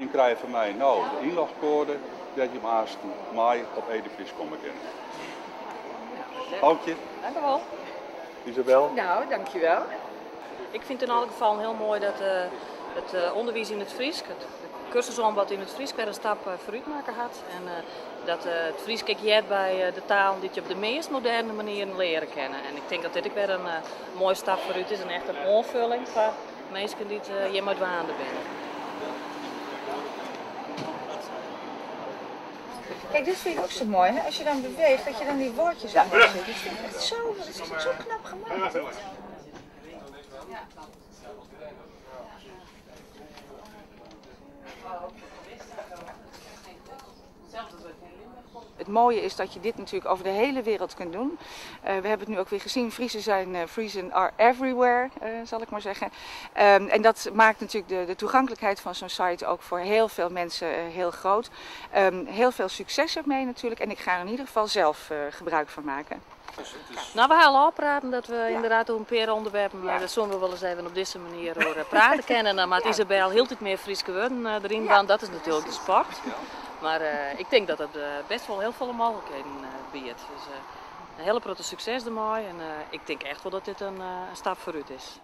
Jim krije fan my no de ynlochkoade dêr't jim aansten mei op Edifys komme kinne. Aukje. Dankjewol. Isabel. Nou, dankjewel. Ik fyn it yn alle gefallen hiel moai dat it ûnderwiis yn it Frysk, it kursusoanbod yn it Frysk wer in stap foarút makke hat. En dat it Frysk ek heart by de talen dy't je op de meast moderne manieren leare kinne. En ik tink dat dit ek wer in moaie stap foarút is en echt in oanfulling foar minsken dy't hjirmei dwaande binne. Kijk, dit vind ik ook zo mooi, hè? Als je dan beweegt, dat je dan die woordjes allemaal ziet. Dat vind ik echt zo, dat is zo knap gemaakt. Dit. Het mooie is dat je dit natuurlijk over de hele wereld kunt doen. We hebben het nu ook weer gezien, Friezen zijn, Friezen are everywhere, zal ik maar zeggen. En dat maakt natuurlijk de toegankelijkheid van zo'n site ook voor heel veel mensen heel groot. Heel veel succes ermee natuurlijk en ik ga er in ieder geval zelf gebruik van maken. Nou, we ha al ôfpraten dat we ynderdaad oer in pear ûnderwerpen, dat soene we wolris even op dizze manier oer prate kinne. Dan moat Isabel hieltyd mear Fryske wurden deryn dwaan, dat is natuerlik de sport. Mar ik tink dat dat bêst wol hiel folle mooglikheden biedt. Dus in hiele protte sukses dermei en ik tink echt wol dat dit in stap foarút is.